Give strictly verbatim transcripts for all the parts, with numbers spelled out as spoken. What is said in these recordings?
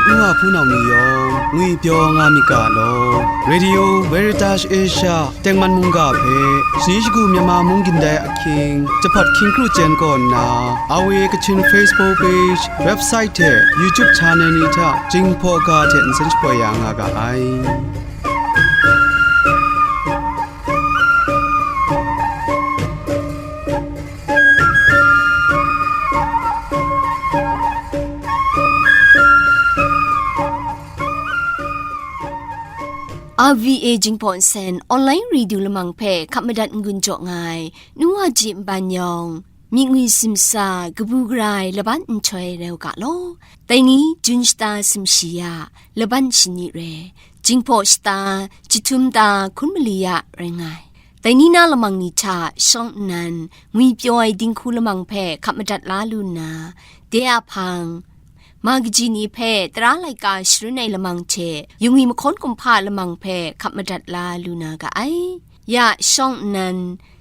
Nwa hpunau ni yawng ngwipyaw nga myit ga law. Radio Veritas Asia tengman mungga hpe shani shagu Myanmar mung gindai ahkying, jahpat hkying kru chyen kaw nna, R V A Kachin Facebook page, website hte YouTube channel ni hta Jinghpaw ga hte nsen shapoi ya nga ga ai. R V A Jinghpaw Nsen online radio lamang hpe hkap madat n-gun jaw nga ai, nu wa ji nban yawng, myit ngwi simsa, kabu gara ai laban nhtoi rai u ga law. Dai ni, Jun shata sumshi ya, laban shani re, Jinghpaw shata, chyahtum ta hkun mali ya rai nga ai. Dai ni na lamang ni hta shawng nnan, ngwipyaw ai dinghku lamang hpe hkap madat la lu nna, de a hpang, ma kaji ni hpe tara laika sharun ai lamang hte, yungwi mahkawn kumhpa lamang hpe hkap madat la lu na ga ai. Ya shawng nnan,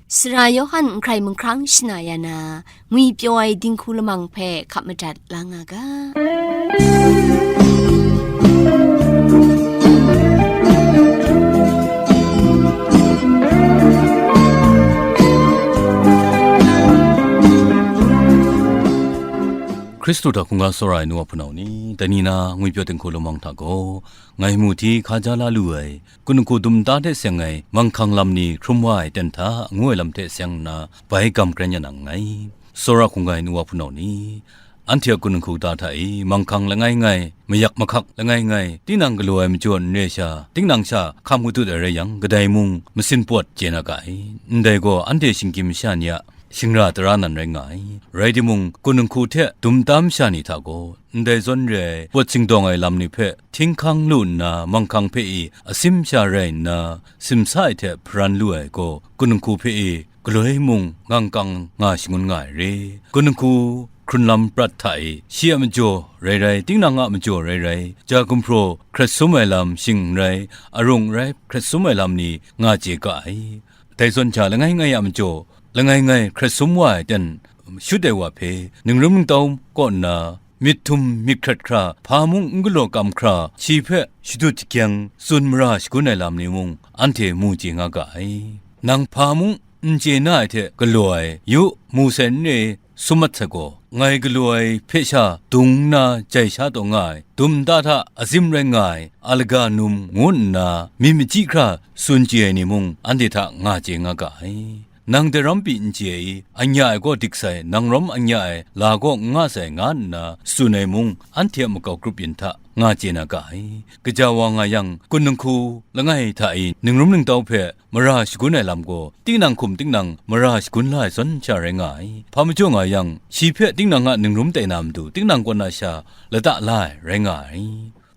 Sara Yawhan n hkrai mahkrang shana ya na, ngwipyaw ai dinghku lamang hpe hkap madat la nga ga. Hkristu hta hkungga tsawra ai nu wa hpunau ni, dai ni na ngwipyaw dinghku lamang hta gaw, ngai mu hti hkaja la lu ai, kunungku dum nta hte seng ai manghkang lam ni hkrum wa ai ten hta ngu ai lam hte seng nna, bai gam karen ya na nngai. Tsawra hkungga ai nu wa hpunau ni, anhte a kunungku ta hta e manghkang langai ngai, mayak mahkak langai ngai, tinang galaw ai majaw n re sha, tinang sha hkam kadut ai rai yang, kadai mung masin pawt chye na ga ai. Ndai gaw anhte shinggyim masha ni a shingra tara nan rai nga ai. Rai timung, kunungku hte dum nta masha ni hta gaw, ndai zawn re ai, pawt singdawng ai lam ni hpe htinghkang lu nna, manghkang hpe e asim sha rai nna, simsa ai hte hparan lu ai gaw, kunungku hpe e galoi mung ngang kang nga shangun nga ai re. Kunungku hkrunlam prat hta e, shi a majaw rai rai, tinang a majaw rai rai, ja gumhpraw hkret sum ai lam shing n rai, arung rai hkret sum ai lam ni nga chye ga ai. Dai zawn hta langai ngai a majaw, langai ngai hkret sum wa ai ten shut ai wa hpe, ningrum ningtau kaw nna, myit htum myit hkrat hkra, hpa mung n galaw kam hkra, shi hpe shadut shagyeng tsun mara shagun ai lam ni mung, anhte mu chye nga ga ai. Nang hpa mung n chye na ai hte galaw ai, yu, mu sai n re, sum mat sai gaw, ngai galaw ai hpe sha dung nna jai sha taw nga ai, dum nta hta azim rai nga ai, alaga num ngu nna, myit machyi hkra tsun chye ai ni mung, anhte hta nga chye nga ga ai. Nang daram pyi n chye i, anya ai gaw dik sai, nang rawm anya ai la gaw n nga sai, nga nna tsun ai mung, anhte a makau grup yin hta nga chye na ga ai. Kaja wa nga yang, kunungku langai hta e ningrum ningtau hpe mara shagun ai lam gaw, tinang hkum tinang mara shagun la ai zawn sha rai nga ai. Hpa majaw nga yang, shi hpe tinang a ningrum tai na matu, tinang kaw na sha lata la ai rai nga ai.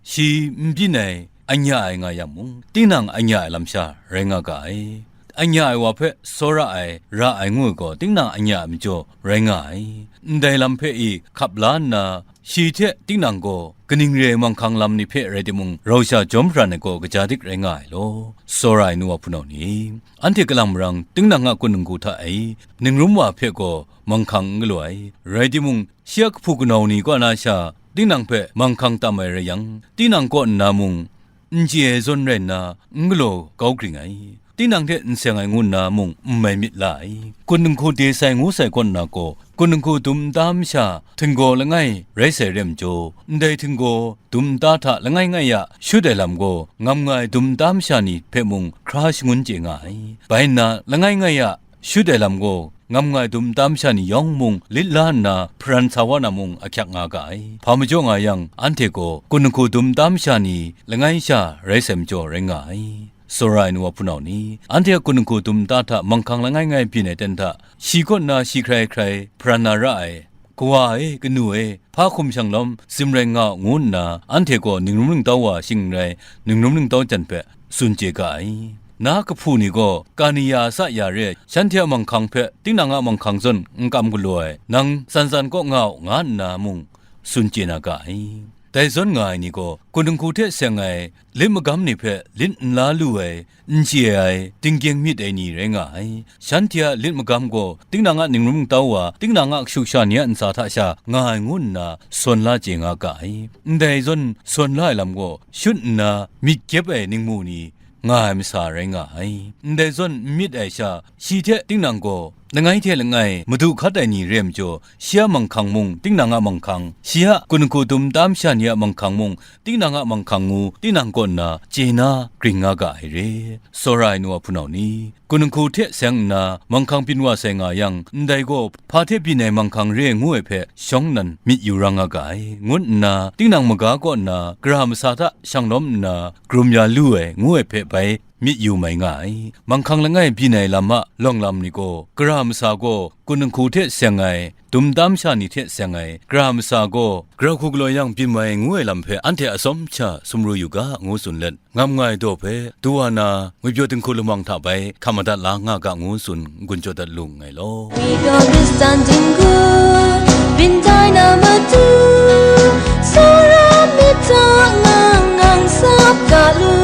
Shi n byin ai, anya ai nga yang mung, tinang anya ai lam sha rai nga ga ai. Anya ai wa hpe tsawra ai, ra ai ngu ai gaw, tinang anya ai majaw rai nga ai. Ndai lam hpe i hkap la nna, shi hte tinang gaw kaning re ai manghkang lam ni hpe rai timung, rau sha jawm hparan ai gaw kaja dik rai nga ai law, tsawra ai nu wa hpunau ni, anhte kalang marang tinang a kunungku hta e, ningrum wa hpe gaw manghkang n galaw ai. Rai timung, shi a kahpu kanau ni kaw na sha, tinang hpe manghkang tam ai rai yang, tinang kaw nna mung, n chye ai zawn rai nna, n galaw kau gring ai. Tinang hte n seng ai ngu nna mung n mai myit la ai. Kunungku de sai ngu sai kaw nna gaw, kunungku dum nta masha htinggaw langai rai sai re majaw, ndai htinggaw dum nta hta langai ngai a shut ai lam gaw, ngam nga ai dum nta masha ni hpe mung hkra shangun chye nga ai. Bai nna, langai ngai a shut ai lam gaw, ngam nga ai dum nta masha ni yawng mung lit la nna, hparan sa wa na mung ahkyak nga ga ai. Hpa majaw nga yang, anhte gaw kunungku dum nta masha ni langai sha rai sai majaw rai nga ai. Tsawra ai nu wa hpunau ni, anhte a kunungku dum nta hta manghkang langai ngai byin ai ten hta, shi kaw nna shi hkrai hkrai hparan na ra ai, Kawa e, kanu e, hpa hkum shang lawm, zim rai nga u, ngu nna, anhte gaw ningrum ningtau wa shing n rai, ningrum ningtau jan hpe tsun chye ga ai. Na kahpu ni gaw, kani ya a sa ya re ai, shanhte a manghkang hpe tinang a manghkang zawn n kam galaw ai, nang tsan tsan kaw nga u, nga nna mung tsun chye na ga ai. Dai zawn nga ai ni gaw, kunhku hte seng ai lit magam ni hpe lit n la lu ai, n chye ai, dinggyeng myit ai ni rai nga ai. Shanhte a lit magam gaw tinang a ningrum kau wa, tinang a kashu kasha ni a ntsa hta sha nga ai ngu nna sawn la chye nga ga ai. Ndai zawn sawn la ai lam gaw, shut nna myit kyep ai ningmu ni nga ai masa rai nga ai. Ndai zawn n myit ai sha, shi hte tinang gaw langai hte langai madu hkat ai ni re ai majaw, shi a manghkang mung tinang a manghkang, shi a kunhku dum tam sha ni a manghkang mung, tinang a manghkang ngu tinang kaw nna chye na gring nga ga ai re. Tsawra ai nu a hpunau ni, kunhku hte seng nna manghkang byin wa sai nga yang, ndai gaw hpa hte byin ai manghkang re ngu ai hpe shawng nnan myit yu ra nga ga ai, ngut nna tinang maga kaw nna gara masa hta shang lawm nna karum ya lu ai ngu ai hpe bai myit yu mai nga ai. Manghkang langai byin ai lam a lawng lam ni gaw, gara masa gaw kunhku hte seng ai, dum tam sha ni hte seng ai, gara masa gaw grau hku galaw yang byin mai ngu ai lam hpe anhte atsawm sha sumru yu ga, ngu tsun let, ngam nga ai daw hpe du wa na, ngwipyaw dinghku lamang hta bai hkam madat la nga ga, ngu tsun n-gun jaw dat lu nngai law. We got this standing good, been dying on my two. Sora mita ngang ngang sap ka lu,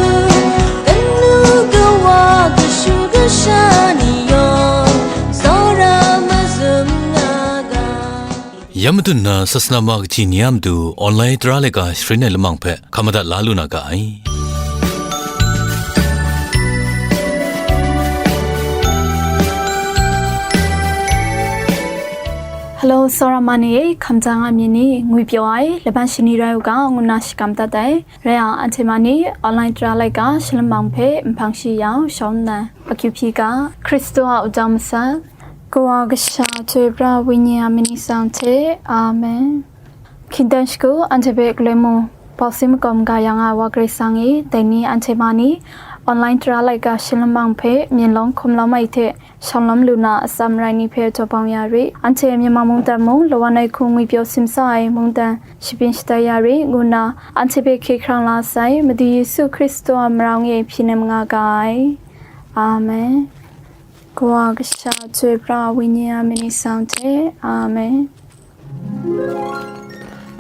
kanu kawa kashu kasha ni yawng, sora mazum nga ga. Ya madun na sasana ma kaji ni a matu online tara laika sharin ai lamang hpe hkam madat la lu na ga ai. Hello, Sora ma ni e, hkam ja nga myit ni, ngwipyaw ai, laban shani rai u ga, ngu nna shakam dat ai. Rai yang, anhte ma ni, online tara laika shalom mang hpe nhpang shi yau, shawng nna, akyu hpyi ga, Hkristu a uta masat, Kawa Kasha, Chyoi Pra, Wenyi a myit ni sang hte, Amen. Hkingten shagu, anhte hpe galoi mung, bawsi makawm ga yang a Wa Karai Kasang e, dai ni anhte ma ni, online tara laika shalom mang hpe, myen lawm hkum lawm ai hte, shang lawm lu na atsam rai ni hpe jaw bang ya re. Anhte Myanmar mungdan mung, lawan ai hku ngwipyaw simsa ai mungdan shabyin shatai ya re, ngu nna, anhte hpe hkye hkrang la sai, Madu Yesu Hkristu a marang e hpyi nem nga ga ai. Amen. Kawa Kasha, Chyoi Pra, Wenyi a myit ni sang hte. Amen.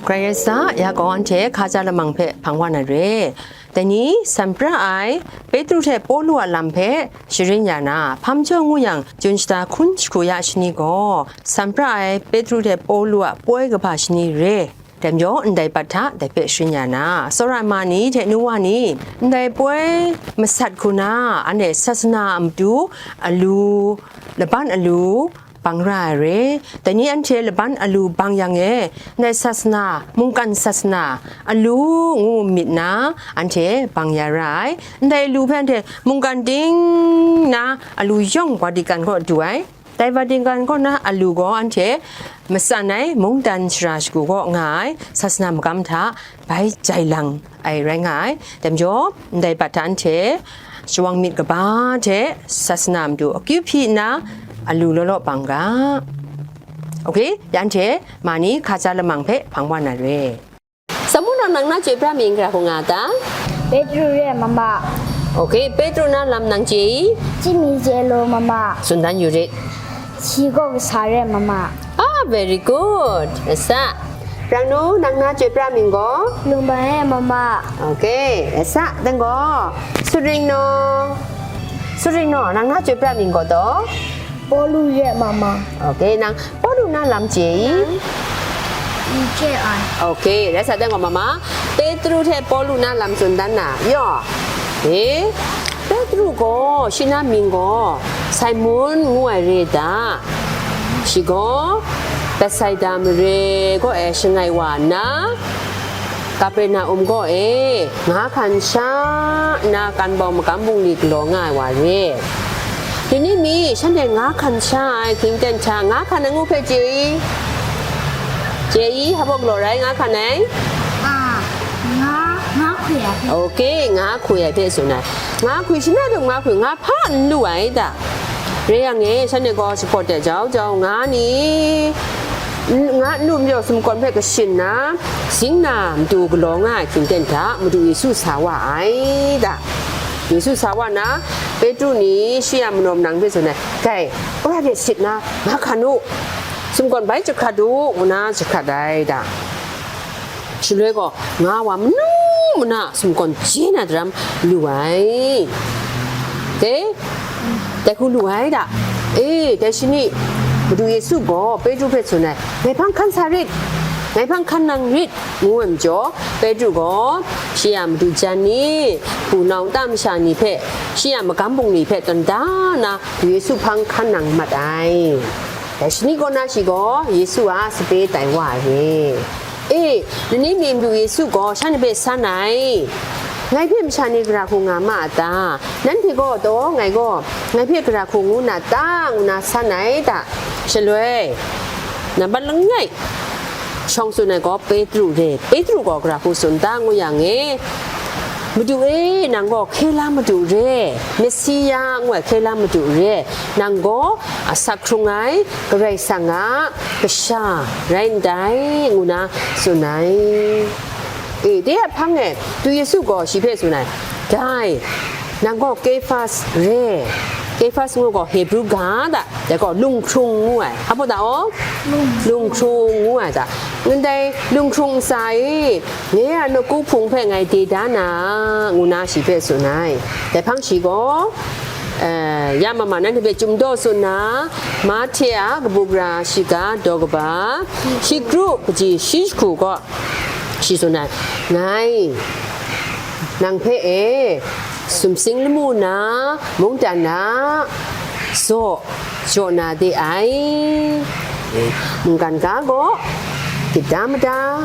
Karai rai sa, ya gaw anhte hkaja lamang hpe hpang wa na re. Dai ni, san pra ai, Petru hte Pawlu a lam hpe sharin ya na, hpa majaw ngu yang, chun shata hkun jahku ya shani gaw, san pra ai, Petru hte Pawlu a poi kaba shani re. Dai majaw, ndai bat hta dai hpe sharin ya na, tsawra ma ni hte nu wa ni, ndai poi masat hku na, anhte sasana a matu, alu, laban alu, bang ra ai re. Dai ni anhte laban alu bang yang e, ndai sasana, mungkan sasana, alu ngu myit na, anhte bang ya ra ai. Ndai alu hpe anhte mungkan ting na alu yawng Vatican kaw du ai. Dai Vatican kaw na alu gaw anhte matsan ai mungdan shara shagu kaw nga ai sasana magam hta bai jai lang ai rai nga ai. Dai majaw, ndai bat hta anhte shawang myit kaba hte sasana matu akyu hpyi nna alu law law bang ga. Ok, ya anhte ma ni hkaja lamang hpe hpang wa na re. Samu nang na chyoi pra mying gara hku nga ta? Petru re mama. Ok, Petru na lam nang chye i? Chyinmi chye lu mama. Tsun dan yu rit. Shi gaw kasa re mama. Ah, very good. Asa. Rang nu, nang na chyoi pra mying gaw? Lungban e mama. Ok, asa, dang gaw. Sutring naw. Sutring naw, nang na chyoi pra mying gaw taw? Pawlu re mama. Ok, nang Pawlu na lam chye i? N chye ai. Ok, rai sa, dang gaw mama. Petru hte Pawlu na lam tsun dan na, yaw. E, Petru gaw, shi na mying gaw, Simon ngu ai re da. Shi gaw, Betsaida mare kaw e shangai wa nna, Kaperna-um kaw e nga hkan sha nna kan bau magam bungli galaw nga ai wa re. Dai ni mi shanhte nga hkan sha ai hkying ten hta nga hkan ai ngu hpe chye i? Chye i, hpa baw galaw rai nga hkan ai? A, nga, nga hkwi ai hpe. Ok, nga hkwi ai hpe tsun ai. Nga hkwi, shi na dum nga hkwi, nga hpa n lu ai ta? Re yang e, shanhte gaw shapawt de jau jau nga ni, n-, nga n lu majaw sumkawn hpe kashin nna, sing na matu galaw nga ai hkying ten hta, Madu Yesu sa wa ai ta? Yesu sa wa nna, Petru ni shi a manaw manang hpe tsun ai, "Dai, wora de sit nna, nga hkan u, sumkawn bai jahkrat u," ngu nna jahkrat ai ta? Shaloi gaw, nga wa manu mana sumgawn je na daram lu ai. Dai, dai hku lu ai da. E, dai shani, Madu Yesu gaw Petru hpe tsun ai, "Ngai hpang hkan sa rit, ngai hpang hkan nang rit," ngu ai majaw, Petru gaw shi a madu jan ni, hpunau nta masha ni hpe, shi a magam bungli hpe tawn da nna, Yesu hpang hkan nang mat ai. Dai shani kaw na shi gaw Yesu a sape tai wa ai re. E, lani mi Madu Yesu gaw shanhte hpe san ai, "Ngai hpe masha ni gara hku nga ma a ta? Nanhte gaw taw ngai gaw, ngai hpe gara hku ngu na ta?" ngu na san ai ta. Shaloi, nambat langai shawng tsun ai gaw Petru re. Petru gaw gara hku tsun ta ngu yang e, "Madu e, nang gaw hkye la Madu re, Mesiya ngu ai hkye la Madu re, nang gaw asak hkrung ai Karai Kasang a Kasha rai ndai," ngu na tsun ai. E, de a hpang e, Madu Yesu gaw shi hpe tsun ai, "Dai, nang gaw Kefas re." Kefas ngu gaw Hebru ga da, dai gaw lunghkrung ngu ai. Hpa da aw? Lunghkrung ngu ai da. Ndai lunghkrung ntsa e, "Nye a nawku hpung hpe ngai de da na," ngu na shi hpe tsun ai. Dai hpang shi gaw, eh, ya mama nanhte hpe Chyum daw tsun na, Mahte a kabu gara shiga daw kaba, shi kru kaji shi jahku gaw, shi tsun ai, "Ngai nang hpe e sumsing lamu na mungdan a zaw jaw na de ai. Mungkan ga gaw, git da mada,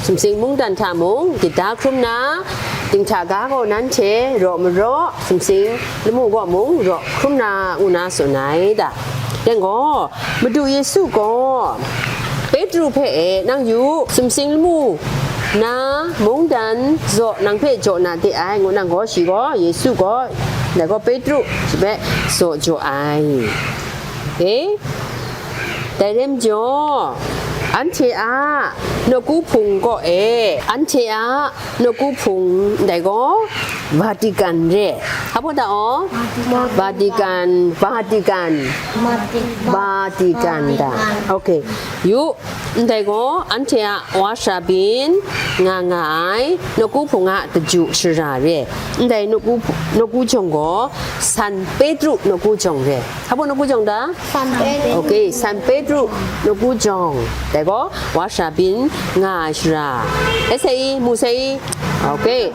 sumsing mungdan hta mung git da hkrum na, dinghta ga gaw nanhte raw maraw, sumsing lamu gaw mung raw hkrum na," ngu na tsun ai da. Dai gaw, Madu Yesu gaw Petru hpe e, "Nang yu, sumsing lamu na mungdan zaw nang hpe jaw na de ai," ngu nang gaw, shi gaw, Yesu gaw, dai gaw Petru shi hpe zaw jaw ai. E? Dai rai majaw, anhte a nawku hpung kaw e, anhte a nawku hpung ndai gaw Vatican re. Hpa da aw? Vatican, Vatican. Vatican da. Okay. Yu, ndai gaw anhte a wa sara byin nga nga ai nawku hpung a daju shara re. Ndai nawku, nawku jawng gaw San Petru nawku jawng re. Hpa nawku jawng da? San Pedro. Okay, San Pedro nawku jawng. Dai gaw, wa sara byin nga ai shara. Ese i, mu se i. Okay.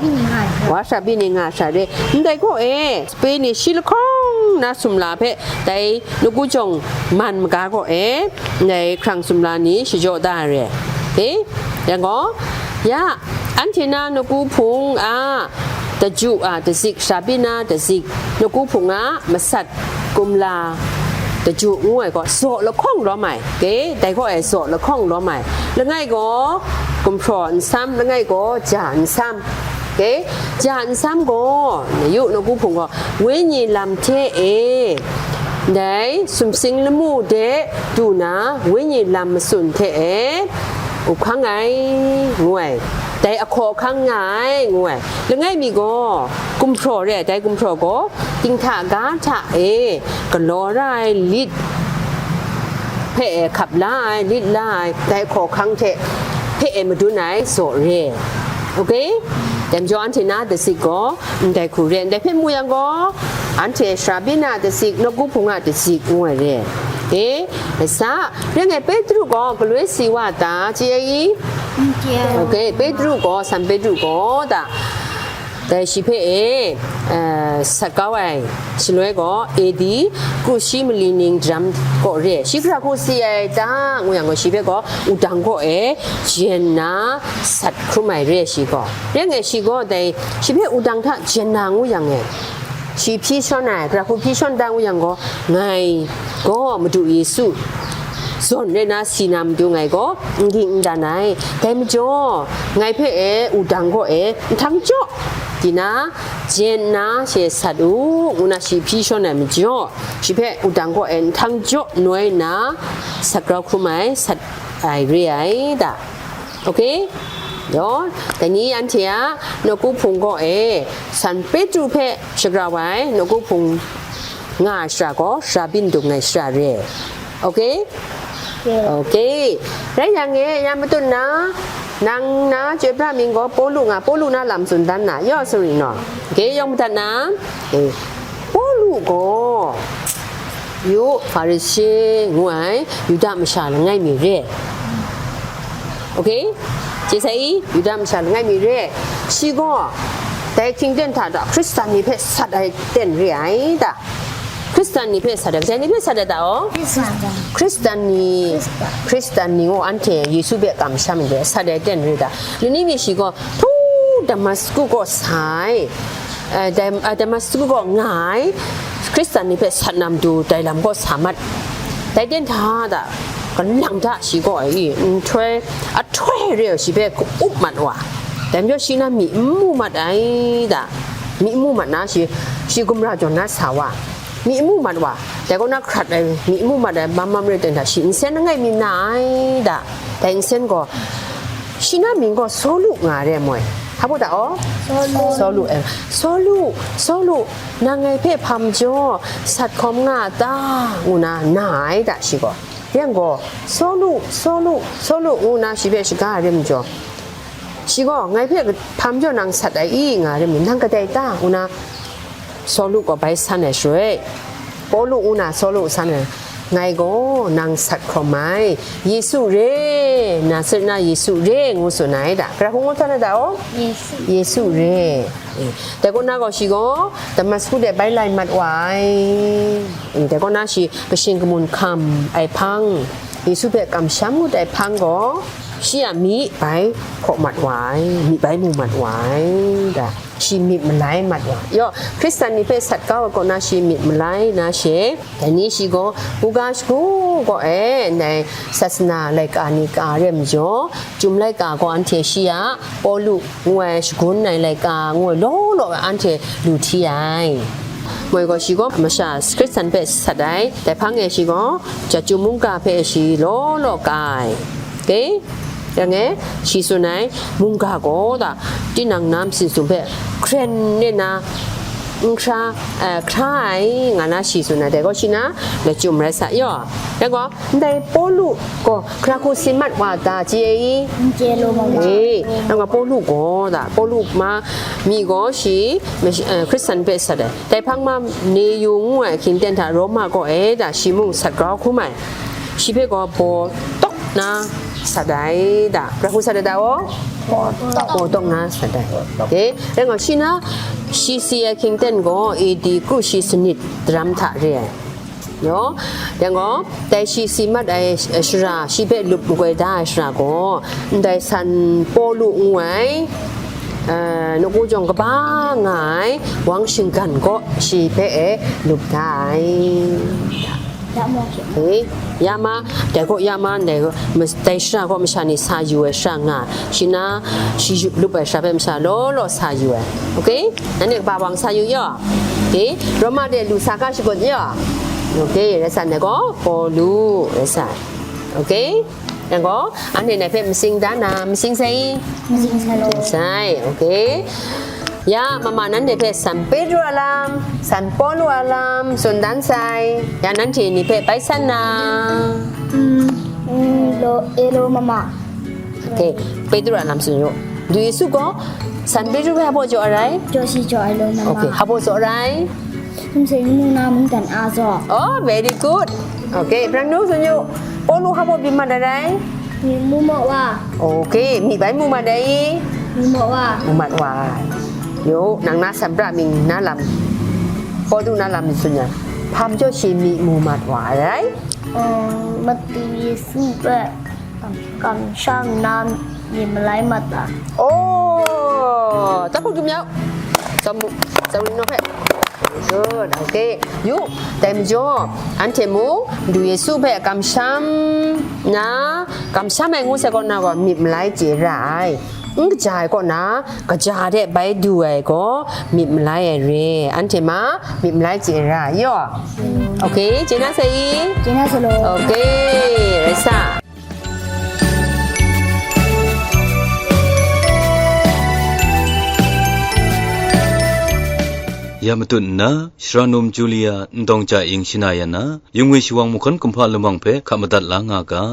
Wa sara byin ni nga ai shara re. Ndai gaw e, Spain ni shi lahkawng na sumla hpe, dai nawku jawng man maga gaw e, ndai hkrang sumla ni shajaw da ai re. Okay? Yang gaw, ya, anhte na nawku hpung a daju a dazik, sara byin na dazik, nawku hpung a masat kumla daju ngu ai gaw, zaw lahkawng lawm ai. Okay, dai gaw e zaw lahkawng lawm ai. Langai gaw gumhpraw nsam, langai gaw ja nsam. Okay, ja nsam gaw, na yu, nawku hpung gaw, wenyi lam hte e, dai sumsing lamu de du na, wenyi lam matsun hte e, up hkang ai, ngu ai, dai ahkaw ahkang nga ai, ngu ai. Langai mi gaw, gumhpraw re ai, dai gumhpraw gaw, dinghta ga hta e galaw ra ai lit hpe e hkap la ai, lit la ai, dai ahkaw ahkang hte hpe e madun ai zaw re. Okay? Dai majaw anhte na dazik gaw ndai hku re, ndai hpe mu yang gaw, anhte sara byin a dazik, nawku hpung a dazik ngu ai re. Okay? Rai sa, rai ngai Petru gaw galoi si wa ta, chye ai i? Okay, Petru gaw, San Petru gaw ta, dai shi hpe e, eh, sat kau ai shaloi gaw, A D kru shi mali ning daram kaw re, shi gara hku si ai ta, ngu yang gaw, shi hpe gaw wudang kaw e jen na sat hkrum ai re, shi gaw. Rai ngai shi gaw dai shi hpe wudang hta jen na ngu yang e, shi hpyi shawn ai, gara hku hpyi shawn da ngu yang gaw, ngai gaw Madu Yesu zawn rai na si na matu ngai gaw n ging n dan ai. Dai majaw, ngai hpe e wudang kaw e nhtang jaw di na, jen nna she sat u, ngu na shi hpyi shawn ai majaw, shi hpe wudang kaw e nhtang jaw noi nna, sat grau hkrum ai, sat ai re ai da. Okay? Yaw, dai ni anhte a nawku hpung kaw e, San Petru hpe shagrau ai nawku hpung nga ai shara gaw, sara byin dung ai shara re. Okay? Okay. Rai yang e, ya matut na, Nang na chyoi pra mying gaw Pawlu nga, Pawlu na lam tsun dan na, yaw, sorry no. Okay, yawng madat na, eh, Pawlu gaw, yu, Hparishe ngu ai Yuda masha langai mi re. Okay? Chye sai i, Yuda masha langai mi re. Shi gaw, dai hkying ten hta da, Hkristan ni hpe sat ai ten re ai da. Hkristan ni hpe sat ai, kaja ni hpe sat ai ta o? Hkristan. Hkristan ni, Hkristan. Hkristan ni ngu anhte Yesu hpe kamsham ai hte sat ai ten re da. Lani mi shi gaw, hpu Damasku kaw sa ai, eh, Dam-, eh, Damasku kaw nga ai, Hkristan ni hpe sat na matu dai lam kaw sa mat. Dai ten hta da, kalang hta shi gaw ai, nhtoi, ahtoi re ai shi hpe ka-up mat wa. Dai majaw shi na myi n mu mat ai da, myi n mu mat na shi, shi gumra jaw na sa wa. Myi n mu mat wa, dai kaw na hkrat ai, myi n mu mat ai, mam mam re ten hta shi nsen langai mi na ai da, dai nsen gaw, shi na mying gaw Sawlu nga re moi. Hpa baw ta o? Sawlu. Sawlu, eh, Sawlu, Sawlu, nang ngai hpe hpa majaw sat hkawm nga a ta? Ngu na, na ai da shi gaw. Yang gaw, Sawlu, Sawlu, Sawlu, ngu na shi hpe shaga ai re majaw, shi gaw, ngai hpe hpa majaw nang sat ai i, nga re mi, nang kadai ta? Ngu na, Sawlu gaw bai san ai shaloi, Pawlu ngu na Sawlu san ai, ngai gaw nang sat hkawm ai, Yesu re, Nazaret na Yesu re, ngu tsun ai da. Gara hku ngu htan ai da o? Yesu. Yesu re. Eh, dai kaw na gaw shi gaw Damasku de bai lai mat wa ai. Eh, dai kaw na shi kashin kamun hkam ai hpang, Yesu hpe kamsham ngut ai hpang gaw, shi a myi bai hkaw mat wa ai, myi bai mu mat wa ai, da. Shi myit malai mat wa. Yaw, Hkristan ni hpe sat kau ai kaw na shi myit malai na she, dai ni shi gaw, buga shagu gaw e, ndai sasana laika ni ka re majaw, Chyum laika gaw anhte shi a, Pawlu ngu ai, shagun ai laika ngu ai law law anhte lu hti ai. Moi gaw shi gaw masha Hkristan hpe sat ai, dai hpang e shi gaw, Chyum mungga hpe shi law law ka ai. Okay? Yang e, shi tsun ai, mungga gaw da, tinang na masin sum hpe hkren nna n hkra, eh, hkra ai, nga na shi tsun ai, dai gaw shi na lachyum rai sa yaw. Yang gaw, ndai Pawlu gaw hkra hku si mat wa ta, chye i? N chye law, mama. Eh, yang gaw Pawlu gaw da, Pawlu ma, mi gaw shi, mash-, eh, Hkristan hpe sat ai. Dai hpang ma, Neyu ngu ai hkying ten hta Roma kaw e da, shi mung sat grau hkrum ai. Shi hpe gaw baw tawk na sat ai da. Pra hku sat ai da o? Baw tawk. Baw tawk na sat ai. Okay. Rai nga, shi na, shi si ai hkying ten gaw A D kru shi sanit daram hta re ai. Yaw, yang gaw, dai shi si mat ai, eh, shara, shi hpe lup makoi da ai shara gaw, ndai san Pawlu ngu ai, eh, nawku jawng kaba nga ai, wang shinggan gaw, shi hpe e lup da ai. Eh, ya ma, dai gaw ya ma, ndai gaw, mas-, dai shara gaw masha ni sa yu ai shara nga, shi na, shi yu-, lup ai shara hpe masha law law sa yu ai. Okay? Nanhte kaba bang sa yu yaw. Okay? Roma de lu sa ga shagun yaw. Okay, rai sa, ndai gaw Pawlu, rai sa. Okay? Yang gaw, anhte ngai hpe masing da na, masing sai? Masing sai. Masing sai, okay. Ya, mama nanhte hpe San Petru a lam, San Pawlu a lam, tsun dan sai. Ya, nanhte ni hpe bai san na. Mm, mm, lo, e lo, mama. Okay, Petru a lam tsun yu. Ndu Yesu gaw, San Petru hpe hpa jaw ai rai? Jaw shi jaw ai lo, mama. Okay, hpa jaw ai rai? Sumsing mung na mungdan a zaw. Oh, very good. Okay, Brang Nu tsun yu. Pawlu hpa byin mat ai rai? Myi mu mat wa. Okay, myi bai mu mat ai? Mu mat wa. Mu mat wa. Yu, nang na san pra mying na lam, Pawlu na lam tsun yang, hpa majaw shi myi mu mat wa ai rai? Um, Madu Yesu hpe kam, kamsham nna myi malai mat ai. Oh, tapu gumyau. Samu, Samu no hpe. Good, okay. Yu, dai majaw, anhte mung, Madu Yesu hpe kamsham na, kamsham ai ngu sai kaw na gaw, myit malai chye ra ai. N kaja ai kaw na, kaja de bai du ai gaw, myit malai ai re. Anhte ma, myit malai chye ra ai yaw. Okay, chye na sai i? Chye na sai law. Okay, rai sa. Ya matut nna, Shara Num Julia Ndawng Ja Ing shana ya na, Yung We Shawang Mahkawn Kumhpa Lamang hpe hka madat la nga ga.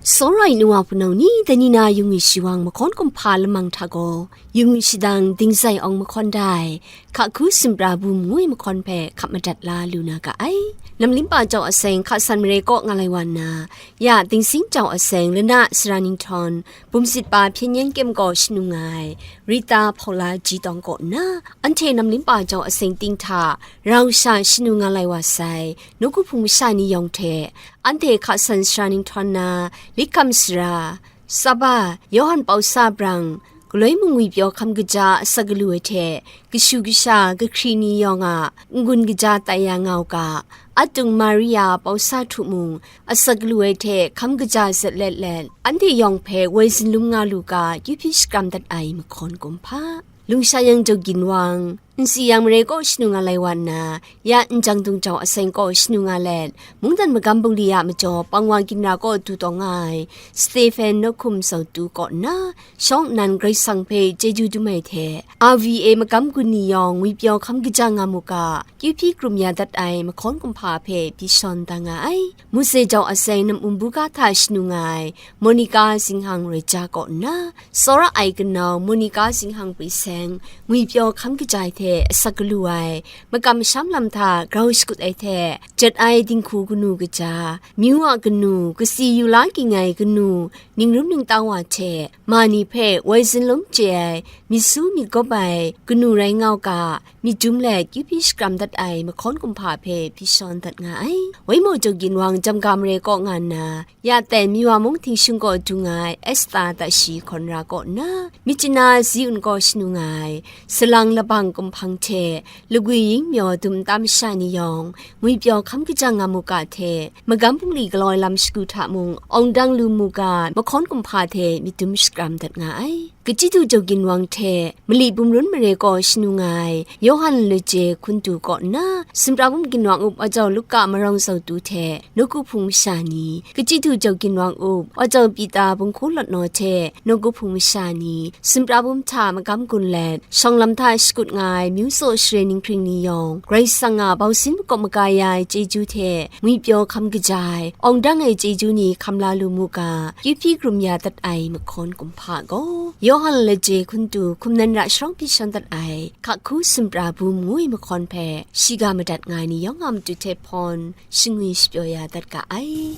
Tsawra ai nu wa hpunau ni, dai ni na yung yu shi wang mahkawn kumhpa lamang hta gaw, yung yu shadang dingzai awng mahkawn da ai, Hka Hku Sumra Bum ngu ai mahkawn hpe hkap madat la lu na ga ai. Namlimpa jau aseng hka san mare kaw nga lai wa nna, ya Dingsing jau aseng lana sara ninghtawn, bumsit pa hpyen yen kyem gaw shanu nga ai, Rita Hpaula Ji Tawng kaw nna, anhte Namlimpa jau aseng ting hta rau sha shanu nga lai wa sai, nawku hpung masha ni yawng hte, anhte hka san sara ninghtawn na, Likham sara, Saba, Yawhan Pausa Brang, galoi mung ngwipyaw hkam kaja asak galu ai hte, kashu kasha, kahkri ni yawng a n-gun kaja tai ya nga u ga, Atung Maria Pausa Htu mung, asak galu ai hte hkam kaja zat let let, anhte yawng hpe woi zunlum nga lu ga, kyu hpyi shakram dat ai mahkawn kumhpa. Lungsha yang jau ginwang, nsi yang mare kaw shanu nga lai wa nna, ya njang dung jau aseng kaw shanu nga let, mungdan magam bungli a majaw pangwa ginra kaw du taw nga ai, Stephen Nawhkum Sautu kaw nna, shawng nnan Karai Kasang hpe chyeju dum ai hte, R V A magam gun ni yawng ngwipyaw hkam kaja nga mu ga, kyu hpyi krum ya dat ai mahkawn kumhpa hpe pyi shawn da nga ai. Muse jau aseng nam um buga hta shanu nga ai, Monica Zinghang Reja kaw nna, tsawra ai kanau Monica Zinghang pwi seng, ngwipyaw hkam kaja ai hte asak galu ai, makam masham lam hta grau shakut ai hte, jat ai dinghku kanu kaja, myu a kanu, kasi yu la ging ai kanu, ningrum ningtau wa hte, ma ni hpe woi zunlum chye ai, myit su myit gawp ai kanu rai nga u ga, myit dum let kyu hpyi shakram dat ai mahkawn kumhpa hpe pyi shawn dat nga ai. Waimaw jau ginwang jam ga mare kaw nga nna, ya ten Miwa mung htingshung kaw du nga ai Esta Tashi Hkawn Ra kaw nna, Myitkyina Zi-un kaw shanu nga ai, salang labang kumhpang hte, lagwi yingmyaw dum nta masha ni yawng, ngwipyaw hkam kaja nga mu ga hte, magam bungli galaw ai lam shagu hta mung, awng dang lu mu ga, mahkawn kumhpa hte myit dum shakram dat nga ai. Kachyi du jau ginwang hte, mali bumrun mare kaw shanu nga ai, Yawhan Laje Hkuntu kaw nna, sumra bum ginwang up Wajau Luka Marawng Sautu hte, nawku hpung masha ni, kachyi du jau ginwang up, Wajau Pita Bunghku Lawt Naw hte, nawku hpung masha ni, sumra bum hta magam gun let, shawng lam hta shakut nga ai, myu tsaw share ninghpring ni yawng, Karai Kasang a bausin makawp maga ya ai chyeju hte, ngwipyaw hkam kaja ai, awng dang ai chyeju ni hkam la lu mu ga, kyu hpyi krum ya dat ai mahkawn kumhpa gaw, Yawhan Laje Hkuntu hkum nan ra sharawng pyi shawn dat ai, Hka Hku Sumra Bum ngu ai mahkawn hpe, shiga madat nga ai ni yawng a matu hte hpawn, shingwi shapyaw ya dat ga ai.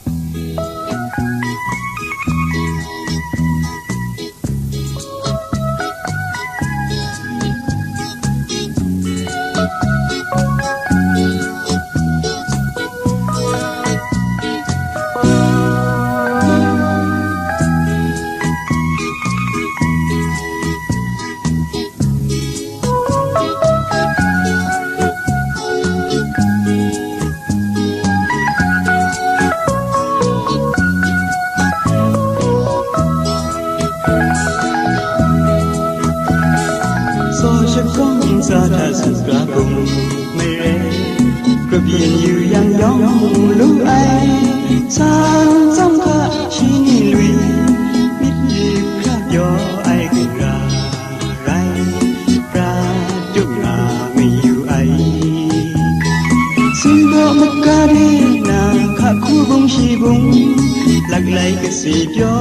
Tsaw shakawng ntsa hta sumra bum mai rai, grup yin yu yang yawng mu lu ai, san tsawm hka shi ni lui, myit yu hkra pyaw ai gun ga rai, pra tup nga mayu ai. Singgaw maga de na hka hku bung shi bung, laklai kasi pyaw,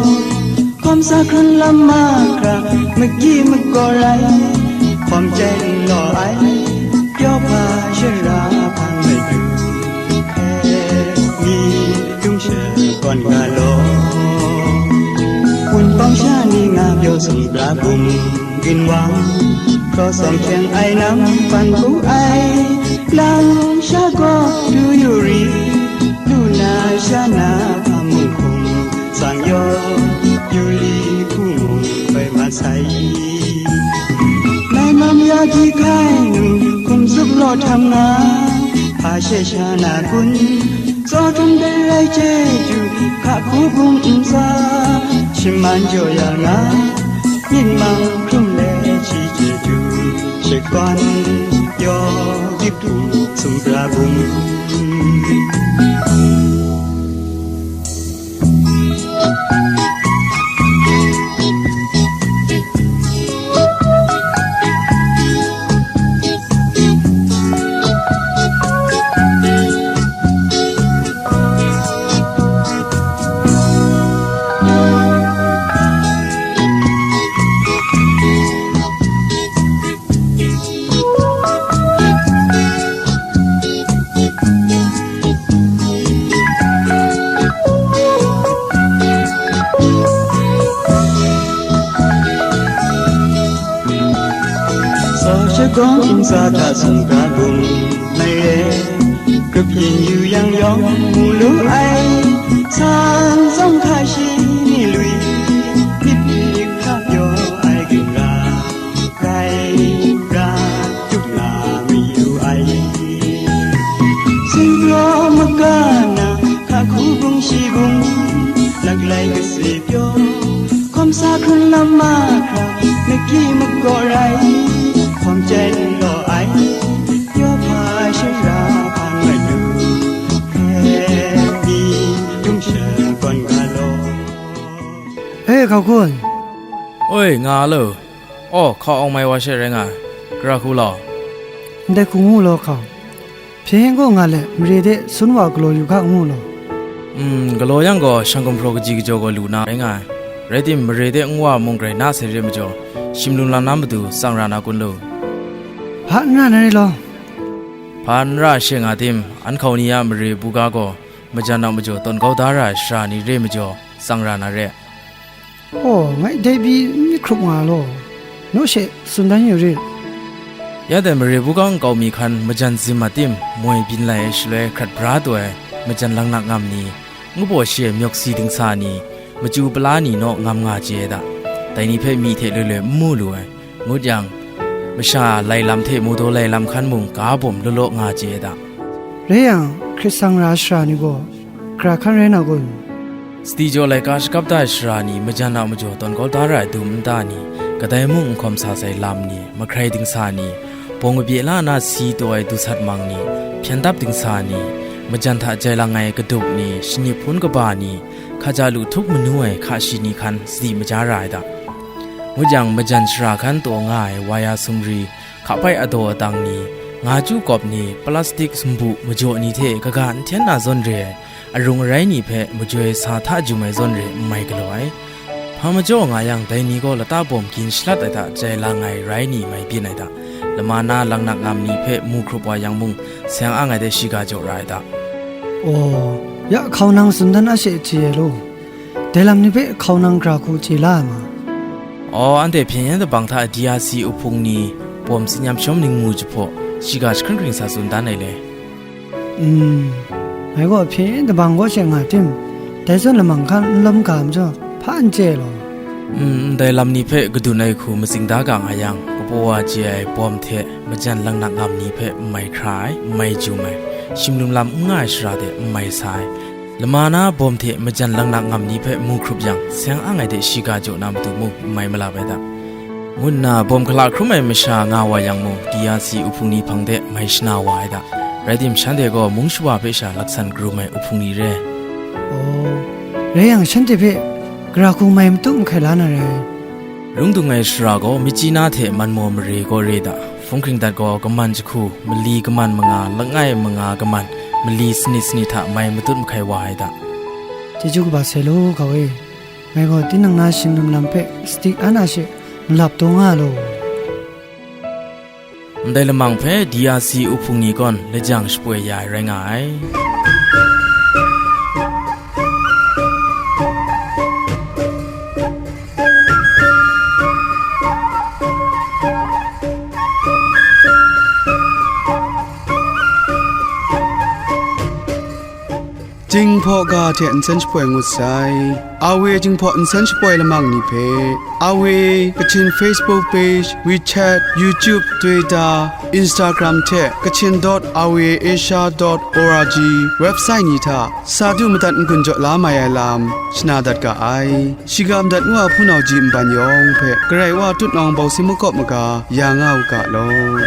hkawm sa hkrun lam mahkra, maki makaw rai, hkawm chyai n law ai, pyaw hpa shara hpang maidu hpe, mi dung shakawn ga law. Wunpawng sha ni nga pyaw sumra bum, ginwang, hkraw sawm hkyeng ai nang pan hku ai, lang sha gaw du yu ri, lu na sha na hpa mung hkum, tsang yaw, yu li hku mung bai masai. Lai mam ya di hkai nu, hkum tsup law htam nga, hpa she sha na kun, tsaw htum dai rai chyeju, hka hku bung ntsa, shim man jaw ya nga, myit mang hkrum le shi chyeju, shakwan yaw dip htum sumra bum. Kawng ntsa hta sumga bum mai re, grup yin yu yang yawng mu lu ai, san zawng hta shi ni lui, myit myit hta pyaw ai ginra, grai ra tup nga mayu ai. Singdaw maga na, hka hku bung shi bung, laklai kasi pyaw, hkawm sa hkrun lam mahkra, naki makaw rai, hkawm chyen law ai, pyaw hpa shara hpa ngai lu, hpe ni dum sha gawn ga law. E, hkau kun. Oi, nga lo. Aw, hkau awng mai wa she rai nga ai. Gara hku law. Ndai hku ngu law hkau. Hpyen gaw nga let, mare de sun wa galaw yu hka ngu law. Mm, galaw yang gaw, shang gumhpraw kaji kajaw gaw lu na rai nga ai. Rai tim, mare de nwa mung grai na sai re majaw, shim lum lam na matu tsang ra na kun lu? Hpa n ra na re law. Hpa n ra she nga tim, an hkau ni a mare buga gaw, majan a majaw tawn kau da ra ai shara ni re majaw, tsang ra na re. Aw, ngai dai pyi n myit hkrup nga law, naw she tsun dan yu rit. Ya dai mare buga nkau mi hkan majan zim a tim moi byin lai ai shaloi hkrat bra taw ai majan laknak ngam ni, ngu baw shi ai myawk si dingsa ni, machyu pala ni naw ngam nga chye ai da. Dai ni hpe myi hte loi loi n mu lu ai, ngut yang, masha lai lam hte mu daw lai lam hkan mung ga bawm law law nga chye ai da. Rai yang, hkrit sang ra ai shara ni gaw, gara hkan rai na kun? Sadi jaw laika shakap da ai shara ni majan a majaw tawn kau da ra ai dum nta ni, kadai mung n hkawm sa sai lam ni, mahkrai dingsa ni, bawng kabye la na si taw ai dusat mang ni, hpyen dap dingsa ni, majan hta jai lang ai kadup ni, shani hpun kaba ni, hkaja lu htup manu ai hka shi ni hkan sadi maja ra ai da. Ngut yang, majan shara hkan taw nga ai waya sumri, hkapai adaw adang ni, nga chyu kawp ni, plastik sumbu majaw ni hte kaga n hten na zawn re ai, arung arai ni hpe majoi sa hta jum ai zawn re n mai galaw ai. Hpa majaw nga yang, dai ni gaw lata bawm gin shalat ai hta jai lang ai rai ni mai byin ai da. Lama na laknak ngam ni hpe mu hkrup wa yang mung, seng ang ai de shiga jaw ra ai da. Aw, ya hkau nang tsun dan a she chye ai law. Dai lam ni hpe hkau nang gara hku chye la ai ma? Aw, anhte hpyen yen dabang hta D R C uhpung ni bawm tsin yam shawm ning mu jahpaw, shiga jahkring hkring sa tsun dan ai le. Mm, ngai gaw hpyen yen dabang kaw she nga tim, dai zawn lamang hkan n lawm ga majaw, hpa n chye law. Mm, ndai lam ni hpe kadun ai hku matsing da ga nga yang, kapaw wa chye ai bawm hte majan laknak ngam ni hpe n mai hkra ai, n mai jum ai, shim lum lam n nga ai shara de n mai sa ai, lama na bawm hte majan laknak ngam ni hpe mu hkrup yang, seng ang ai de shiga jaw na matu mung n mai malap ai da, ngu nna bawm hkala hkrum ai masha nga wa yang mung, D R C uhpung ni hpang de mai shana wa ai da. Rai tim, shanhte gaw mung shawa hpe sha laksan karum ai uhpung ni re. Aw, rai yang, shanhte hpe gara hku mai matu mahkai la na rai. Rung dung ai shara gaw Myitkyina hte Manmaw mare gaw re da. Hpung hkring dat gaw kaman jahku, mali kaman manga, langai manga kaman, mali sanit sanit hta mai matut mahkai wa ai da. Chyeju kaba sai law, hkau e. Ngai gaw tinang na shing lum lam hpe sadi an a she malap taw nga law. Ndai lamang hpe D R C uhpung ni gawn lajang shapoi ya ai rai nga ai. Jinghpaw ga hte nsen shapoi ngut sai. Awe Jinghpaw nsen shapoi lamang ni hpe, Awe Kachin Facebook page, WeChat, YouTube, Twitter, Instagram hte Kachin dot awe asia dot org website ni hta sa du madat n-gun jaw la mai ai lam shana dat ga ai. Shiga madat ngu a hpunau ji nban yawng hpe Karai Wa tutnawng bawsing makawp maga ya nga u ga law.